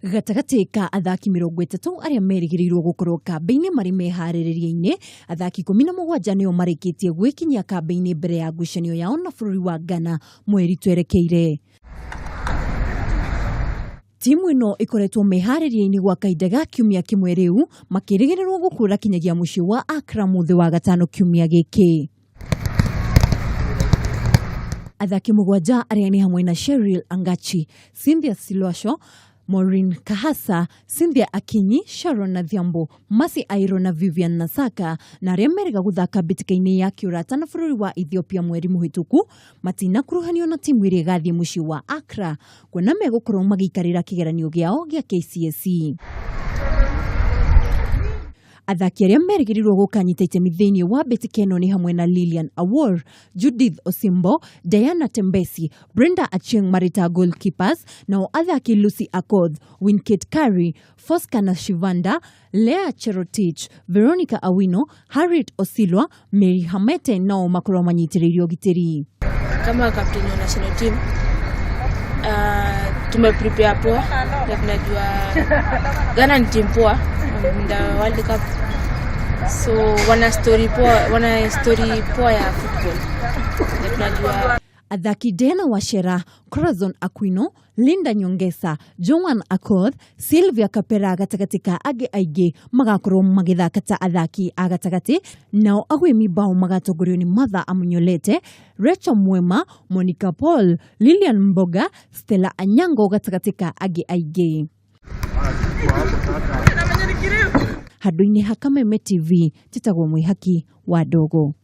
Gatagatĩ ka athaki 30 arĩa merĩgĩrĩirwo gũkorwo kambĩ-inĩ marĩ meharĩrĩria-inĩ, athaki 17 nĩo marĩkĩtie gwĩkinyia kambĩ-inĩ mbere ya ngucanio yao na bũrũri wa Ghana mweri twerekeire. Timu ĩno ĩkoretwo meharĩria-inĩ gwa kahinda ga kiumia kĩmwe rĩu, makĩrĩgĩrĩrwo gũkũra kinyagia mũciĩ wa Accra mũthĩ wa gatano kiumia gĩkĩ. Athaki mũgwanja arĩa nĩ hamwe na Cheryl Angachi, Cynthia Silwasho, Maureen Kahasa, Cynthia Akinyi, Sharon Nadhiambo, Mercy Airo na Vivian Nasaka na arĩa merĩga gũthaka mbĩtĩka-inĩ ya kĩũrata na bũrũri wa Ethiopia mweri mũhĩtũku matinakuruhanio na timu ĩrĩa ĩgathiĩ mũciĩ wa Accra kuona megũkorwo magĩikarĩra kĩgeranio gĩao gĩa KCSE. Athaki arĩa merĩgĩrĩirwo gũkanyita itemi thĩinĩ wa mbĩtĩka ĩno nĩ hamwe na Lilian Awor, Judith Osimbo, Diana Tembesi, Brenda Achieng marĩ ta goalkeepers, nao athaki Lucy Akoth, Winkate Curry, Fosca na Shivanda, Lea Cherotich, Veronica Awino, Harriet Osilwa, Mary Hamete nao makorwo manyitĩrĩire ũgitĩri. Kama captain wa national team tumeprepare poa na tunajua Ghana ni team poa wameshinda World Cup, so wana story poa, wana story poa ya football na tunajua. Athaki Diana Wachera, Corazon Aquino, Linda Nyongesa, Joan Akoth, Sylvia Kapera gatagatĩ ka angĩ aingĩ magakorwo magĩthaka ta athaki a gatagatĩ, nao agwĩmi bao magatongorio nĩ Martha Amunyolete, Rachel Mwema, Monica Paul, Lilian Mboga, Stella Anyango gatagatĩ ka angĩ aingĩ. Handũ-inĩ ha Kameme TV, njĩtagwo Mwĩhaki wa Ndogo.